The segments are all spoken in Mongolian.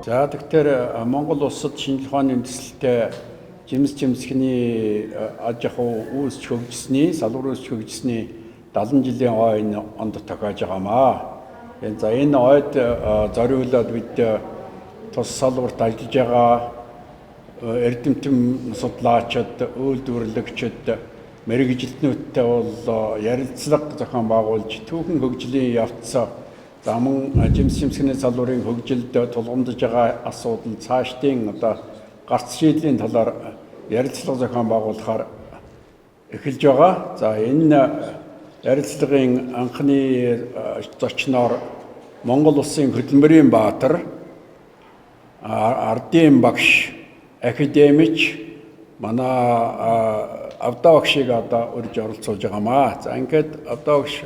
За, тэгэхээр Монгол улсад шинжлэх ухааны үндэслэлтэй жимс жимсгний аж ахуй үүсч хөгжсөний, салбар үүсч хөгжсөний 70 жилийн ой энэ онд тохиож байгаамаа. За, энэ ойд зориулаад бид тус салбарт ажиллаж байгаа эрдэмтэн судлаачид, үйлдвэрлэгчид, мэргэжилтнүүдтэй бол ярилцлага зохион байгуулж, түүхэн хөгжлийн явц, за мөн жимс жимсгний салбарын хөгжилд тулгамдж байгаа асуудал, цаашдын одоо гарц шийдлийн талаар ярилцлага зохион байгуулахаар эхэлж байгаа. За, энэ ярилцлагын анхны зочноор Монгол улсын хөдөлмөрийн баатар, ардын багш, академич манай Авдаа багшийг одоо урьж оролцуулж байгаамаа. За, ингээд Авдаа багш,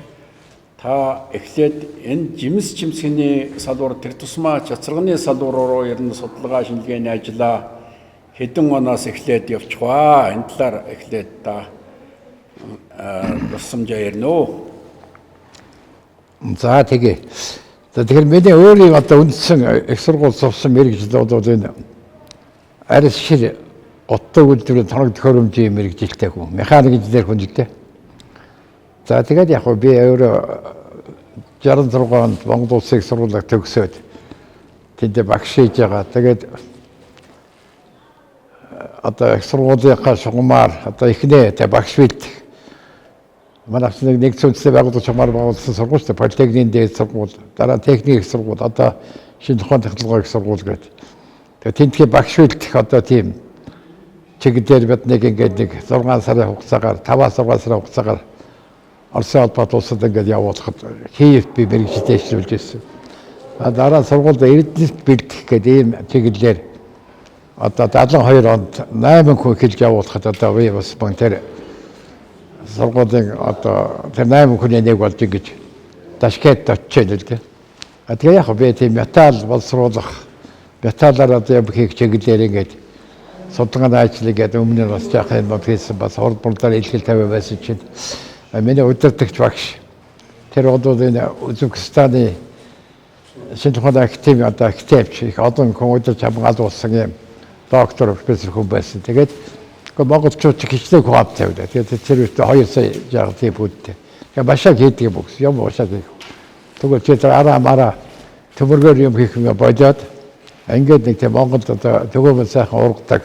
та эхлээд энэ жимс жимсгний салбар, тэр тусмаа цацрагны салбар руу ер нь судалгаа шинжилгээний ажлаа хэдэн оноос эхлээд явчих ваа. Энэ талаар эхлээд та дурсамжаа ярина уу? За, тэгээ. За, тэгэхээр миний өөрийн одоо үндсэн их сургууль сурсан мэргэжил бол энэ арьс шир оттой үйлдвэрийн тоног төхөөрөмжийн мэргэжилтэй хүн, механик инженер хүн л дээ. За, тэгээд яг би өөрөө 66 онд Монгол Улсын их сургуулийг төгсөөд тэнд багш хийж байгаа. Тэгээд одоо их сургуулийнхаа шугамаар одоо эхнээ тэ багш бэлдэх. Манай нэг нэгдсэн үндэсний байгууллага шугамаар байгуулсан сургууль шүү дээ. Политехникийн дээд сургууль, дараа техник их сургууль, одоо шинжлэх ухааны технологи их сургууль гэдэг. Тэгээд тентхий багш бэлдэх одоо тийм чиглэлээр бид нэг ингээд нэг 6 сарын хугацаагаар, 5-6 сарын хугацаагаар Оросын холбоот улсад ингээд явуулахад Киевт би мэргэжилтэд ажиллаж байсан. А дараа сургуульд эрдэнэт бэлдэх гэдэг ийм чиглэлээр одоо 72 онд 8 хүн эхэлж явуулахад одоо би бас мөн тэр сургуулийн одоо тэр 8 хүний нэг болж ингэж Ташкент очиж л дээ. А тэгээ яг би тийм металл боловсруулах, металлаар одоо юм хийх чиглэлээр ингээд судалгааны ажлыг гэдэг өмнө нь бас жаахан юм хийсэн, бас хурд мурдаар илгэл тавиа байсан чинь миний удирдагч багш тэр одоо энэ Узбекистаны шинжлэх ухааны академи одоо академич их олон хүн удирч хамгаалуулсан юм доктор, профессор хүн байсан. Тэгээд монголчууд хичнээн хүн авт тавилаа. Тэгээд тэр үед 2 сая жаахан тийм бүдтэй. Тэгээд машаа хийдэг юм бөгс юм уушаа хийх. Тэгвэл чи тэр араа мараа төмөргөөр юм хийх юм бодоод ингээд нэг тийм Монголд одоо төгөөмөл сайхан ургадаг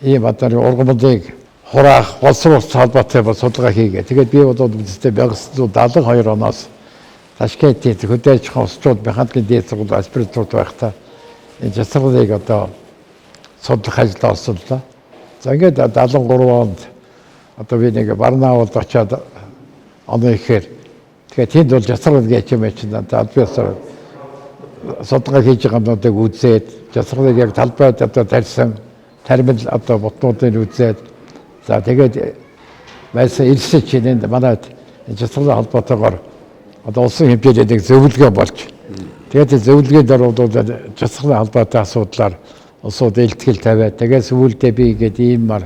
ийм одоо нэг ургамлыг хураах, боловсруулах холбоотой бол судалгаа хийгээ. Тэгээд би бол үнэндээ 1972 оноос Ташкентийн хөдөө аж ахуйн усчууд механикийн дээд сургууль аспирантурт байхдаа энэ цацраглыг одоо судлах ажилд орсон л доо. За, ингээд 73 онд одоо би нэг Барнаулд очиад оноо ихээр тэгээд тэнд бол цацрал гэж юм чинь одоо аль биесээр судалгаа хийж байгаа юмнуудыг үзээд, цацралыг яг талбайд одоо тарьсан тармил одоо ботнуудыг үзээд, за тэгээд байсан ирсэн чинь энд манай цацралын холбоотойгоор одоо улсын хэмжээний нэг зөвлөгөө болж, тэгээд зөвлөгөөний дараа бол цацралын холбоотой асуудлаар улсууд илтгэл тавиад, тэгээд сүүлдээ би ингээд иймар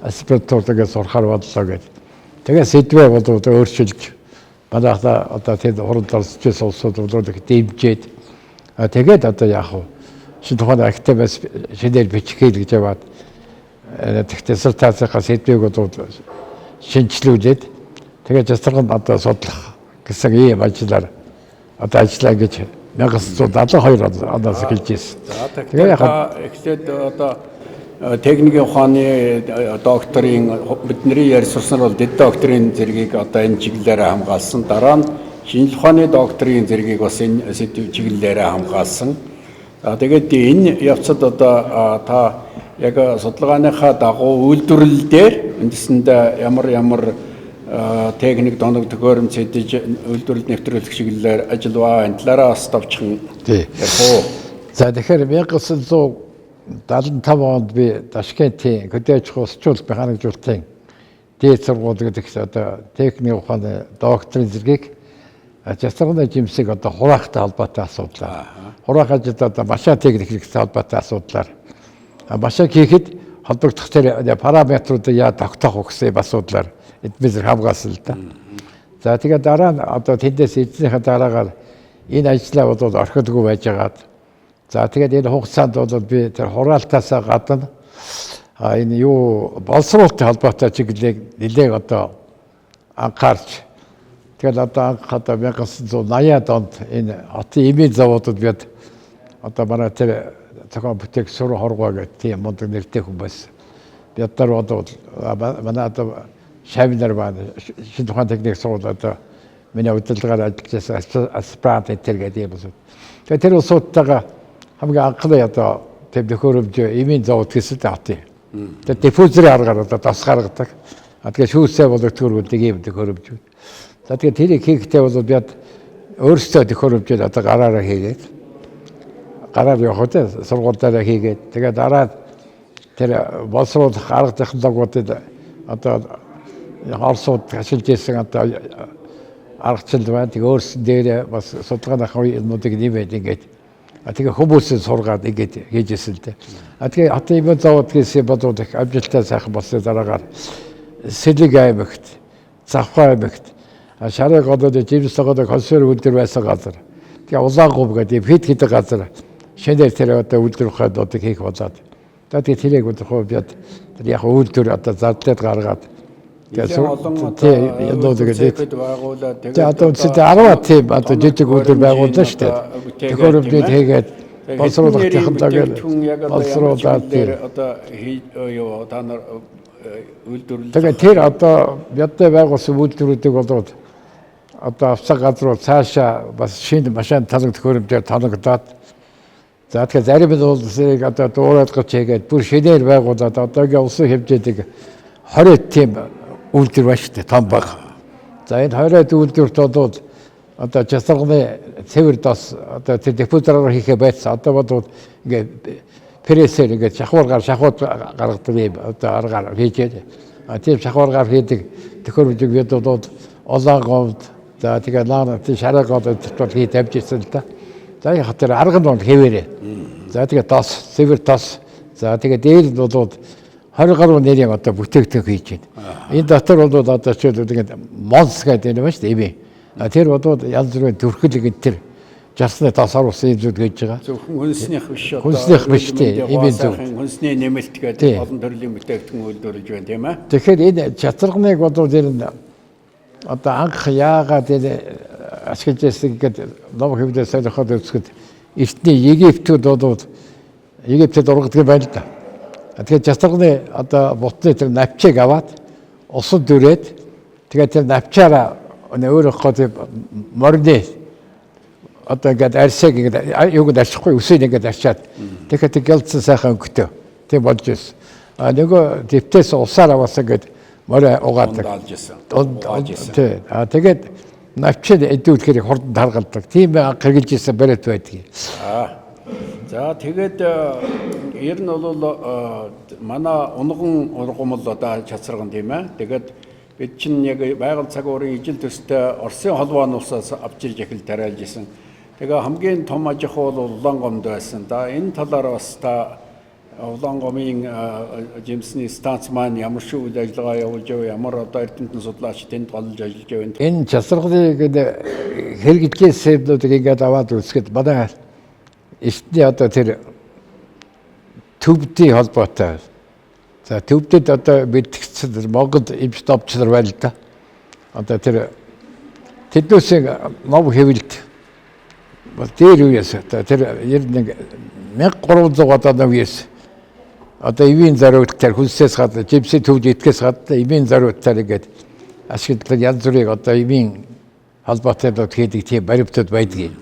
аспирантурт сурахаар боллоо гэд. Тэгээд сэдвээ бол өөрчилж, манайхаа одоо тэнд хуралд орсож байсан улсууд бол их дэмжиж, тэгээд одоо яг шинэ тухайн академиас шинээр бичих гэж яваад диссертацийнхаа сэдвийг бол шинэчлүүлээд, тэгээд цацраганд одоо судлах гэсэн ийм ажиллаар одоо ажиллаа гэж 1972 оноос эхэлж ирсэн. За, тэгэхээр та эхлээд одоо техникийн ухааны докторийн, бидний ярьж сурснаар бол дэд докторийн зэргийг одоо энэ чиглэлээр хамгаалсан. Дараа нь шинжлэх ухааны докторийн зэргийг бас энэ сэдв чиглэлээр хамгаалсан. Тэгээд энэ явцад одоо та яг судалгааныхаа дагуу үйлдвэрлэл дээр үндсэндээ ямар ямар техник, тоног төхөөрөмж сэдэж үйлдвэрлэлд нэвтрүүлэх чиглэлээр ажиллаваа. Энэ талаараа бас товчхон ярих уу? За, тэгэхээр 1975 онд би Ташкентийн хөдөө аж ахуйн усчуул механикжуулалтын дээд сургууль гэдэг одоо техник ухааны докторийн зэргийг цацрагны жимсийг одоо хураахтай холбоотой асуудлаар, хураах ажилд одоо машаа техник хэрэгтэй холбоотой асуудлаар, машаа хийхэд холбогдох тэр параметруудыг яа тогтоох вэ гэсэн асуудлаар эдмэсэр хамгаалсан л да. За, тэгээд дараа нь одоо тэндээс эзнийхээ дараагаар энэ ажлаа бол орхиодгүй байжгаад За тэгээд энэ хугацаанд бол би тэр хураалтаасаа гадна энэ юу боловсруулалтын холбоотой чиглэлийг нэлээг одоо анхаарч тэгэл одоо анх одоо 1980-ад онд энэ хотын эмийн завуудад бид одоо манай тэр зохион бүтээх Сүр Хоргоо гэх тийм мундаг нэртэй хүн байсан. Бид нар одоо манай одоо шавнар байна. Шинэ тухайн техник сургууль одоо миний удирдлагаар ажиллаж байсан аспирант энэ гэдэг юм байна. Тэгээд тэр улсуудтайгаа хамгийн анхны одоо тэр төхөөрөмж эмийн завууд гэсэн хотын. Тэгээд диффузерийн аргаар одоо тас гаргадаг. А тэгээд шүүсээ болог төхөөрөмжийг ийм төхөөрөмж. За тэгээд тэрийг хийхдээ бол бид өөрсдөө төхөөрөмжийг одоо гараараа хийгээд гараар явах үү сургуулиараа хийгээд тэгээд дараа тэр боловсруулах арга технологиудад одоо Оросууд ашиглаж ирсэн одоо аргачлал байна. Тэгээ өөрсөн дээр бас судалгааны үеийнүүдийг нэмээд ингээд тэгээ хүмүүсээ сургаад ингээд хийж ирсэн л дээ. Тэгээ хотын эмийн завууд гэсэн бодвол их амжилттай сайхан болсны дараагаар Сэлэг аймагт, Завхаа аймагт, Шарын голод жимс тогоод консерв үйлдвэр байсан газар. Тэгээ Улаанговь гэдэг хэд хэдэн газар шинээр тэр одоо үйлдвэр ухаануудыг хийх болоод. За тэгээ тэрийг удахгүй бид тэр яг үйлдвэр одоо зардлаад гаргаад тэгээ олон одоо юмнуудыг байгуулад тэгээ одоо үндсэндээ 10 тийм одоо жижиг үйлдвэр байгууллаа шүү дээ. Төхөөрөмжүүд хийгээд боловсруулах технологи боловсруулаад одоо юу та нар үйлдвэрлэл. Тэгээ тэр одоо бидтэй байгуулсан үйлдвэрүүдийг болоод одоо авцаг газруу цаашаа бас шинэ машин талаг төхөөрөмжөөр тоногдоод за тэгэхээр зарим нь улсыг одоо дуурайд гэж хийгээд бүр шинээр байгуулад одоогийн улсын хэмжээдэг 20 тийм үйлдвэр байна шүү дээ, том баг. За энэ 20 үйлдвэрт бол одоо часарганы цэвэр дос одоо тэр диффузороор хийхээ байсан. Одоо бол ингээд прессээр ингээд шахуургаар шахууд гаргадаг юм одоо аргаар хийж байна. Тийм шахуургаар хийдэг төхөөрөмжийг бид бол Улаанговьд за тэгээ наа тийм шараа голд бол хий тавьж ирсэн л да. За яг тэр арга нь бол хэвээрээ. За тэгээ дос, цэвэр дос. За тэгээ дээр нь бол 20 гаруй нэрийн одоо бүтээгдэхүүн хийж байна. Энэ дотор бол одоо жишээлбэл ингээд монс гэдэг юм байна шүү дээ. Эми. Тэр бол янз бүрийн төрхөл гэдэг тэр жарсны тос оруулсан юм зүйл хийж байгаа. Зөвхөн хүнснийх биш одоо. Хүнснийх биш тийм. Эми зөв. Хүнсний нэмэлт гэдэг олон төрлийн бүтээгдэхүүн үйлдвэрлэж байна тийм ээ. Тэгэхээр энэ чацарганыг бол тэр нь одоо анх яагаад энэ ашиглаж байсан гэдэг ном хэвлэл сонирхоод үзэхэд эртний Египтүүд бол Египтэд ургадаг юм байна л да. Тэгэхээр чацарганы одоо бутны тэр навчийг аваад усан дүрээд тэгээд тэр навчаараа өөрөөхөө тэр морины одоо ингээд арсыг ингээд юуг нь арчихгүй үсийг ингээд арчаад тэгэхээр тэр гялцсан сайхан өнгөтэй тийм болж ирсэн. А нөгөө дэвтээс усаар аваасаа ингээд морио угаадаг. Тий. А тэгээд навчид эдүүлэхээр хурдан таргалдаг. Тийм хэрэгжилж ирсэн барит байдаг. За тэгээд ер нь бол манай унган ургамал одоо чацарган тийм ээ. Тэгээд бид чинь яг байгаль цаг уурын ижил төстэй Оросын холбооны улсаас авч ирж эхэл тариалж исэн. Тэгээ хамгийн том аж ахуй бол Улаангомд байсан. Да энэ талаар бас та Улаангомын жимсний станц маань ямар шиг үйл ажиллагаа явуулж байв, ямар одоо эрдэмтэн судлаач тэнд голж ажиллаж байв. Энэ чацарганыг хэрэгжижсэн юмнуудыг ингээд аваад үзэхэд манай эртний одоо тэр төвдийн холбоотой. За төвдөд одоо бэлтгэгдсэн Монгол эмч номч нар байна л да. Одоо тэр тэднүүсийн ном хэвлэлд бас дээр үеэс одоо тэр 1300 оны үеэс одоо эвийн зориултаар хүнсээс гадна жимсийн төвд итгэхээс гадна эвийн зориултаар ингээд ашигладаг янз бүрийн одоо эвийн холбоотой хийдэг тийм баримтууд байдаг юм.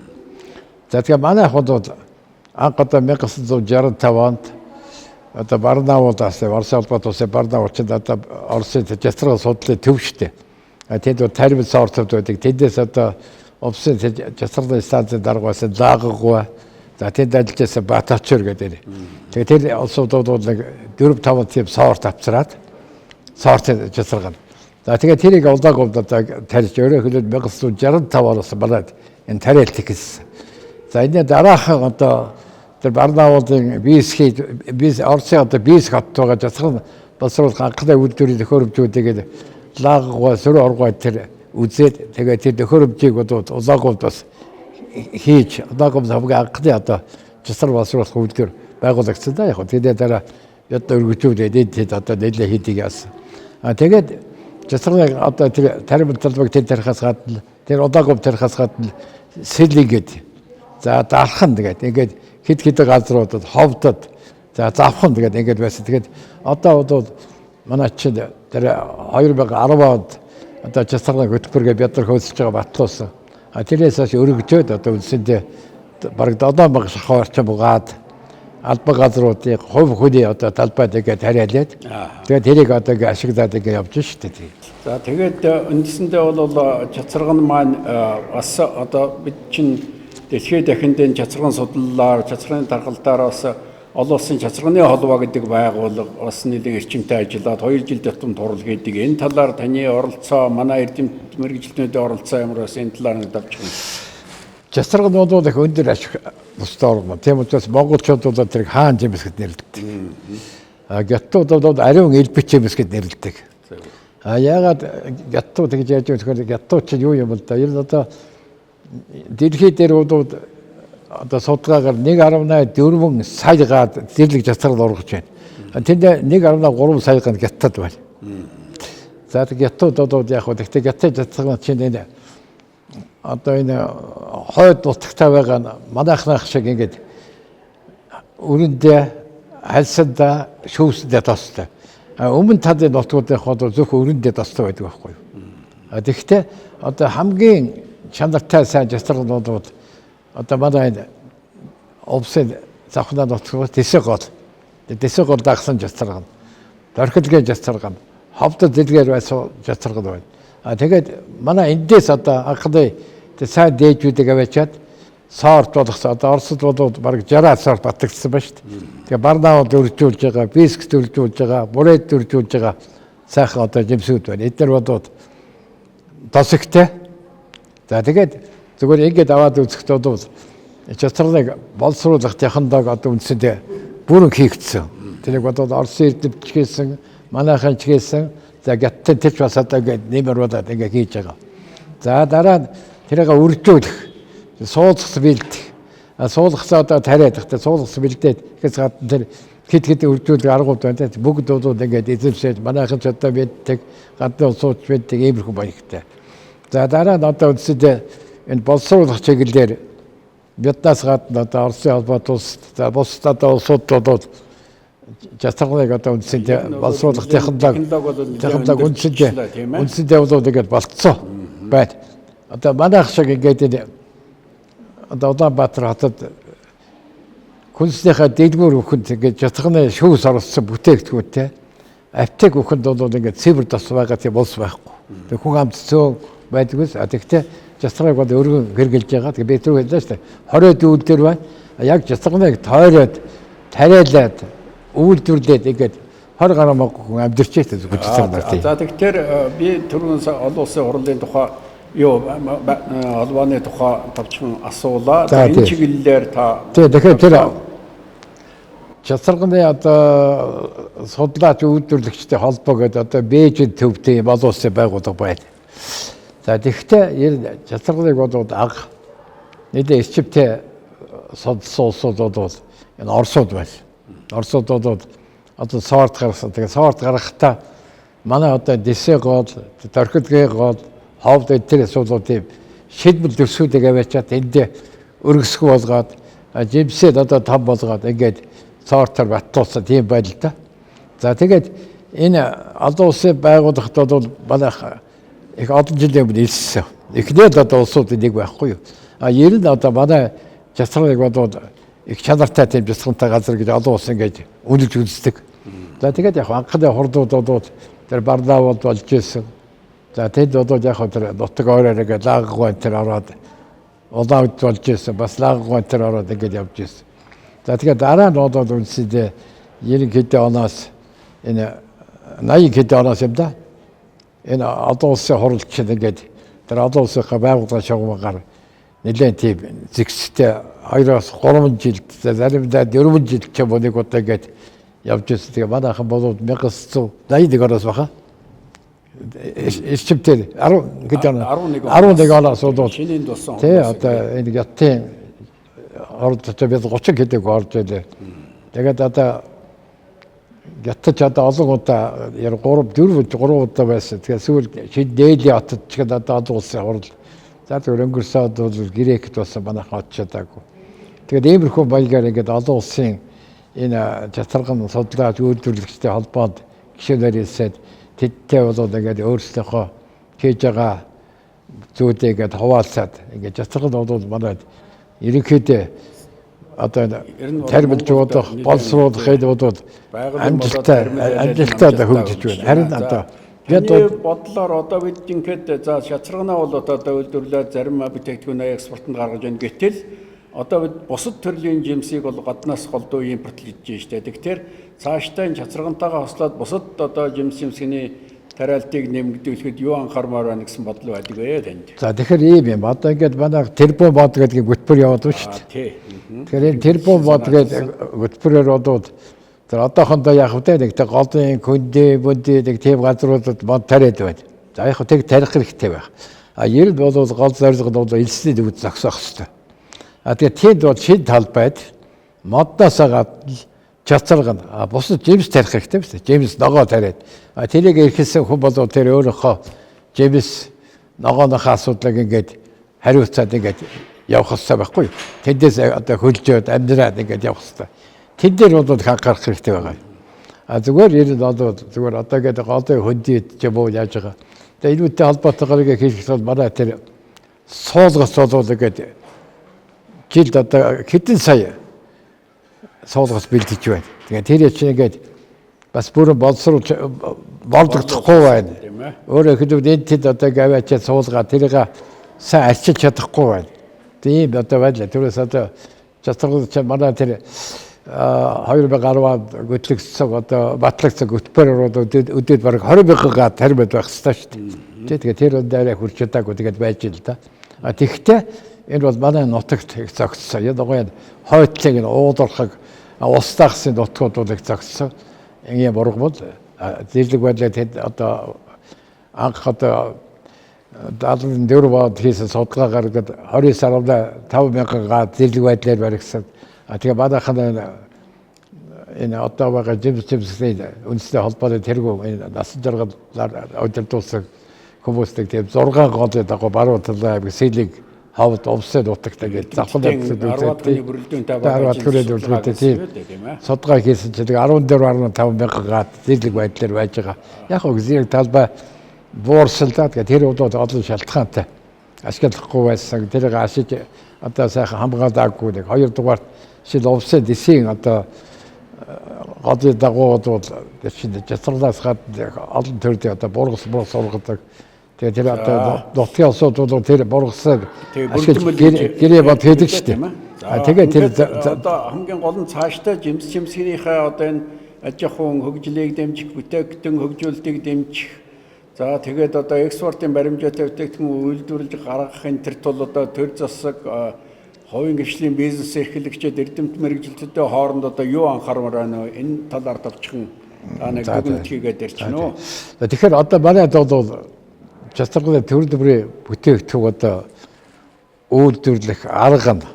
За тэгэхээр манайх бол анх одоо 1965 онд одоо Барнаулаас Оросын холбоотой улсын Барнаул чинь одоо Оросын чацрал судлалын төв шүү дээ. Тэнд бол тарим сортууд байдаг. Тэндээс одоо улсын чацралын станцын дарга байсан Лагагва. За тэнд ажиллаж байсан Батачур гэдэг. Тэгээ тэр улсууд бол нэг 4-5 тийм сорт авчраад сорт чацрал. За тэгээ тэрийг Улаанговьд одоо тарьж өөрөөр хэлбэл 1965 оноос болоод энэ тариалт гэсэн. За энэ дараахан одоо тэр Барнаулын Бийсхий Бийс Оросын одоо Бийск хот байгаа чацрал боловсруулах анхны үйлдвэрийн төхөөрөмжүүдийг Лагагва сөрөг оргой тэр үзээд тэгээ тэр төхөөрөмжийг бол Улаанговьд бас хийж Улаанговьд хамгийн анхны одоо часар боловсруулах үйлдвэр байгуулагдсан да яг. Тэгээд дараа одоо өргөжүүлээд энд хэд одоо нэлээ хийдэг яасан. А тэгээд часрыг одоо тэр тарим талбайг тэр тарихаас гадна тэр удаагүй тарихаас гадна сэлигээд за дархан тэгээд ингээд хэд хэдэн газруудад ховдод за завхан тэгээд ингээд байсан. Тэгээд одоо бол манай чинь тэр 2010 онд одоо часрын хөтөлбөргээ бид нар хөөцөлж байгаа батлуулсан. А тэрнээс хойш өргөжөөд одоо үндсэндээ бараг 7000 шахуу орчим бугаад албан газруудыг хувь хүний одоо талбайд ингээд тариалаад тэгээд тэрийг одоо ингээд ашиглаад ингээд явж штэ тий. За тэгээд үндсэндээ бол чацарган маань бас одоо бид чинь дэлхийд дахинд энэ чацарган судлалаар чацрын тархалтаар бас олон улсын чацарганы холбоо гэдэг байгууллага бас нэлээд эрчимтэй ажиллаад 2 жил тутам турал гэдэг. Энэ талаар таны оролцоо, манай эрдэмт мэргэжилтнүүдийн оролцоо ямар бас энэ талаар нэг давчих юм. Чацарган бол их өндөр ашиг бусдаа оргомоо. Тийм учраас монголчууд бол тэрийг хаан жимс гэд нэрлэдэг. А гятууд бол ариун элбэг жимс гэд нэрлэдэг. А яагаад гятуу тэгж яаж вэ гэхээр гятуу чинь юу юм бол да. Ер нь одоо дэлхий дээр бол одоо судалгаагаар 1.4 сая гад зэрлэг чацрал ургаж байна. Тэнд 1.3 сая гад гятад байна. За гятууд бол яг хөө тэгтээ гятад чацрал чинь энэ одоо энэ хойд нутагтай байгаа манайхнах шиг ингээд өрөндөө хальсандаа шүүсэндээ тостой. Өмнө талын нутгуудын бол зөвхөн өрөндөө тостой байдаг байхгүй юу. А тэгтээ одоо хамгийн чанартай сайн чацралнууд одоо манай энэ улсын завхнаа нутгууд Тэсэг гол. Тэсэг гол дагсан чацрал. Дорхилгийн чацрал. Ховдод дэлгээр байсан чацрал байна. А тэгээд манай эндээс одоо анхны сайн дээжүүдийг аваачаад сорт болгосон. Одоо Оросд бол бараг 60 сорт батлагдсан ба шүү дээ. Тэгээ Барнаул дөржүүлж байгаа, Биск дөржүүлж байгаа, Бурайд дөржүүлж байгаа сайхан одоо жимсүүд байна. Эдгээр бол тос ихтэй. За тэгээд зүгээр ингээд аваад үзэхэд бол чацралыг боловсруулах технологи одоо үндсэндээ бүрэн хийгдсэн. Тэрийг бол Оросын эрдэмтч хийсэн, манайхан ч хийсэн. За гяттай тэр ч бас одоо ингээд нэмэр болоод ингээд хийж байгаа. За дараа нь тэрийг үржүүлэх, суулгас бэлдэх. Суулгасаа одоо тариад ихтэй суулгас бэлдээд ихэс гадна тэр хэд хэд үржүүлэх аргууд байна. Бүгд бол ингээд эзэмшээж манайхан ч одоо мэддэг, гадны улсууд ч мэддэг иймэрхүү маягтай. За дараа нь одоо үндсэндээ энэ боловсруулах чиглэлээр Вьетнамаас гадна одоо Оросын холбоот улс, за бусад одоо улсууд бол чацралыг одоо үндсэндээ боловсруулах технологи үндсэндээ бол ингээд болцсон байна. Одоо манайх шиг ингээд энэ одоо Улаанбаатар хотод хүнснийхээ дэлгүүр бүхэнд ингээд чацралны шүүс оролцсон бүтээгдэхүүнтэй аптек бүхэнд бол ингээд цэвэр тос байгаа тийм улс байхгүй. Тэг хүн амт цөөн байдаг ус. А тэгтээ чацралыг бол өргөн хэрглэж байгаа. Тэгээ би түр хэллээ шүү дээ. 20 үйлдвэр байна. Яг чацралыг тойроод тариалаад үйлдвэрлээд ингээд 20 гаруй мянга хүн амьдарч байсан зөвхөн чацралаар тийм. За тэгэхээр би түрүүн олон улсын хурлын тухай юу холбооны тухай товчхон асуулаа. Энэ чиглэлээр та тий тэгэхээр тэр чацралны одоо судлаач үйлдвэрлэгчдийн холбоо гэдэг одоо Бээжин төвтэй юм олон улсын байгууллага байна. За тэгэхдээ чацралыг бол анх нэлээд эрчимтэй судалсан улсууд бол энэ Оросууд байна. Оросууд бол одоо сорт гаргасан. Тэгээ сорт гаргахтаа манай одоо Дэсэ гол, Дорхилгийн гол, ховд энэ асуудлуудын шийдмэл төсвүүдийг аваачаад энд өргөсгөө болгоод жимсээд одоо том болгоод ингээд сортоор батлуулсан тийм байл л да. За тэгээд энэ олон улсын байгууллагт бол манайх их олон жилийн өмнө илссэн. Эхнээ л одоо улсуудын нэг байхгүй юу. А ер нь одоо манай чацралыг бол их чанартай тийм бяцхантай газар гэж олон улс ингэж үнэлж үздэг. За тэгээд яг анхны хурлууд бол тэр Барнаулд болж исэн. За тэнд бол яг тэр нутаг ойроор ингээд лаггуй тэр ороод Улаанбаатар болж исэн. Бас лаггуй тэр ороод ингээд явж исэн. За тэгээд дараа нь бол үндсэндээ 90 хэдэн оноос энэ 80 хэдэн оноос юм да. Энэ олон улсын хурал чинь ингээд тэр олон улсынхаа байгууллага шугамгаар нэлээд тийм зэгцтэй 2-3 жил заримдаа 4 жил ч юм уу нэг удаа ингээд явж байсан. Тэгээ манайхан бол 1981 оноос баха. Эрчимтэй 10 гэдэг он 11 11 оноос бол шинийн болсон. Тий одоо энэ гятын оролцож би 30 хэдэг орж байлээ. Тэгээд одоо Гятаж одоо олон удаа 3 4 3 удаа байсан. Тэгэхээр сүүл шинэ Дели хотод ч гэдэг одоо олон улсын хурал. За зөв өнгөрсөн од бол Грект болсон манайхан очиж чадаагүй. Тэгээд иймэрхүү маягаар ингээд олон улсын энэ чацарган судлаач үйлдвэрлэгчтэй холбоонд гишүүнээр ирсээд тэдтэй бол ингээд өөрсдийнхөө хийж байгаа зүйлээ ингээд хуваалцаад ингээд чацарган бол манай ерөнхийдөө одоо тармилж удах, боловсруулах хэд бодвол амжилттай хөгжиж байна. Харин одоо бид бодлоор одоо бид ингээд за шацарганаа бол одоо үйлдвэрлээд зарим бүтээгдэхүүнээ экспортод гаргаж байна. Гэтэл одоо бид бусад төрлийн жимсийг бол гаднаас голдуу импортлж штэ. Тэгэхээр цаашдаа энэ шацаргантайгаа хослоод бусад одоо жимс жимсгний тариалтыг нэмэгдүүлэхэд юу анхаармаар байна гэсэн бодол байдаг ээ танд. За тэгэхээр ийм юм. Одоо ингээд манай тэрбум бод гэдэг хөтөлбөр яваад байна шүү дээ. Тий. Тэгэхээр энэ тэрбум бод гэдэг хөтөлбөрөөр бодвол тэр одоохондоо яг вэ нэг тэг голын хөндөө мөндөө нэг тийм газруудад мод тариад байна. За яг тэг тарих хэрэгтэй байх. А ер нь бол гол зорилго нь бол элсний төвд зогсоох хэрэгтэй. А тэгээ тэнд бол шинэ талбайд модноос гадна чацаргана. А бусад жимс тарих хэрэгтэй биз дээ. Жимс ногоо тариад. А тэрийг эрхэлсэн хүн бол тэр өөрийнхөө жимс ногооныхоо асуудлыг ингээд хариуцаад ингээд явах хэрэгтэй байхгүй юу? Тэндээс одоо хөлжөөд амьдраад ингээд явах хэрэгтэй. Тэн дээр бол их анхаарах хэрэгтэй байгаа. А зүгээр ер нь бол зүгээр одоо ингээд голын хөндийд ч юм уу яаж байгаа. Тэгээ энэ үедээ холбоотойгоор ингээд хийх бол манай тэр суулгас бол ингээд жилд одоо хэдэн сая суулгас бэлдэж байна. Тэгээ тэр чинь ингээд бас бүрэн боловсруулж болдогдохгүй байна. Өөрөөр хэлбэл энэ тэд одоо аваачаад суулгаа тэрийг сайн арчилж чадахгүй байна. Тийм одоо байлаа. Тэрээс одоо чацрал чи манай тэр 2010-аад хөтлөгдсөн одоо батлагдсан хөтөлбөрөөр өдөөд бараг 20 мянган таримд байх ёстой шүү дээ. Тэгээ тэр дээр хүрч чадаагүй тэгээд байж л да. А тэгвэл энэ бол манай нутагт их зогссон. Ялангуяа хойтлыг нь уулуурхаг ус тагсын нутгууд бол их зогссон. Ингийн бургамал зэрлэг байдлаар тэд одоо анх одоо 74 бод хийсэн судалгаа гаргаад 29.5 мянган га зэрлэг байдлаар баригдсан. А тэгээ манайхан энэ одоо байгаа жимс жимсний үндэсний холбооны тэргүү энэ насан жаргалаар удирдуулсан хүмүүстэй тийм 6 голын дагуу баруун талын аймаг Сэлэг ховд увсын нутагт ингээд завхан үзээд бүрэлдэхүүнтэй байгаа бүрэлдэхүүнтэй тийм судалгаа хийсэн чинь 14.5 мянган га зэрлэг байдлаар байж байгаа. Яг хөө зэрэг талбай буурсан л да. Тэгээ тэр бол олон шалтгаантай ашиглахгүй байсан. Тэрийг ашиж одоо сайхан хамгаалаагүй нэг хоёрдугаарт шил увсын дисийн одоо голын дагуу бол чинь жацарлаас гадна олон төрлийн одоо бургас бургас ургадаг. Тэгээ тэр одоо нутгийн улсууд бол тэр бургасыг ашиглаж гэрээ бод хийдэг шүү дээ. А тэгээ тэр одоо хамгийн гол нь цаашдаа жимс жимсгийнхээ одоо энэ аж ахуйн хөгжлийг дэмжих, бүтээгдэхүүн хөгжүүлэлтийг дэмжих. За тэгээд одоо экспортын баримжаатай бүтээгдэхүүн үйлдвэрлэж гаргахын тэр тул одоо төр засаг хувийн хвшлийн бизнес эрхлэгчид эрдэмт мэргэжилттэй хооронд одоо юу анхаармаар байна вэ? Энэ талаар товчхон та нэг дүгнэлт хийгээд ярьчихна уу? Тэгэхээр одоо манай бол чацаргын төр дүрийн бүтээгдэхүүн одоо үйлдвэрлэх арга нь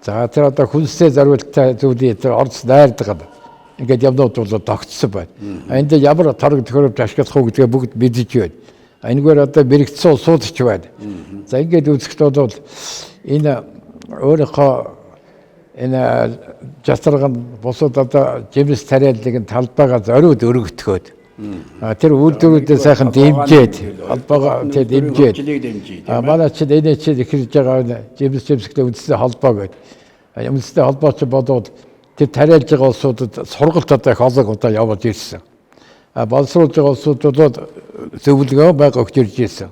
за тэр одоо хүнсээ зориулттай зүйлийн тэр орц найрдаг нь ингээд юмнууд бол тогтсон байна. Энд ямар торог төхөөрөмж ашиглах уу гэдгээ бүгд мэдэж байна. Энэгээр одоо мэрэгдсэн улсууд ч байна. За ингээд үзэхэд бол энэ өөрийнхөө энэ жацарган бусад одоо жимс тариаллыг нь талбайгаа зориуд өргөтгөөд тэр үйлдвэрүүдээ сайхан дэмжиж холбоогоо тэр дэмжиж манай чинь энэ чинь ихэрж байгаа жимс жимсгтэй үндэсний холбоо гэдэг. Үндэсний холбоо чи бодвол тэр тариалж байгаа улсуудад сургалт одоо их олон удаа явуулж ирсэн. Боловсруулж байгаа улсууд бол зөвлөгөө байга өгч ирж ирсэн.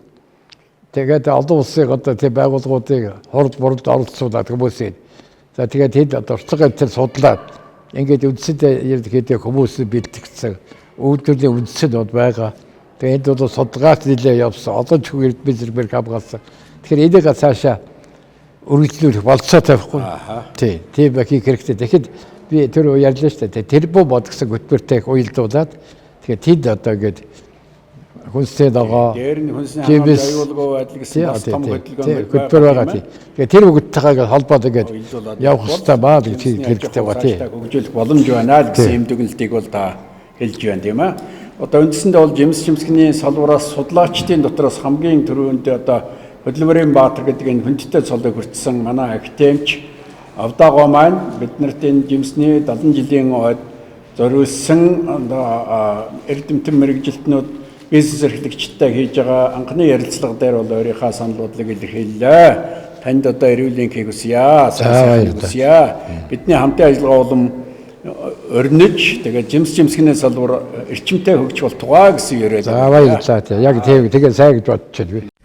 Тэгээд олон улсын одоо тэр байгууллагуудыг хурд бурд оролцуулаад хүмүүсийг. За тэгээд тэд одоо уртлагын тэр судлаад ингээд үндсэндээ ерөнхийдөө хүмүүс бэлтгэгдсэн үйлдвэрлэлийн үндэс нь бол байгаа. Тэгээд энд бол судалгаач нэлээ явсан. Олон ч хүн эрдмийн зэрэг хамгаалсан. Тэгэхээр энийг цаашаа өргөжлүүлэх болцоо тавихгүй. Тий, тийм хийх хэрэгтэй. Тэгэхэд би тэр ярьлаа шүү дээ. Тэрбум бод гэсэн хөтөлбөртэй их уялдуулаад тэгээд тэд одоо ингээд Хүнсний догоо. Дээр нь хүнсний хангамж, аюулгүй байдал гэсэн бас том хөдөлгөөн хөтөлбөр байгаа тий. Тэгээ тэр бүгдтэйгээ холбоод ингээд явах хэрэгтэй баа гэж хэрэгтэй ба тий. Хөгжүүлэх боломж байна л гэсэн юм дүгнэлтийг бол та хэлж байна, тийм ээ. Одоо үндсэндээ бол жимс жимсгний салбараас судлаачдын дотроос хамгийн түрүүнд одоо Хөдөлмөрийн Баатар гэдэг энэ хүндтэй цолыг хүртсэн манай академич Авдаагаа маань биднэрт энэ жимсний 70 жилийн ойд зориулсан одоо эрдэмтэн мэргэжилтнүүд, бизнес эрхлэгчтэй хийж байгаа анхны ярилцлага дээр бол өөрийнхөө санал бодлыг илэрхийллээ. Танд одоо эрүүл энхийг хүсье. Сайн хүсье. Бидний хамтын ажиллагаа улам өрнөж, тэгээд жимс жимсгний салбар эрчимтэй хөгжих болтугай гэсэн ерөөл. За, баярлалаа. Яг тийм, тэгээ сайн гэж бодож байна би.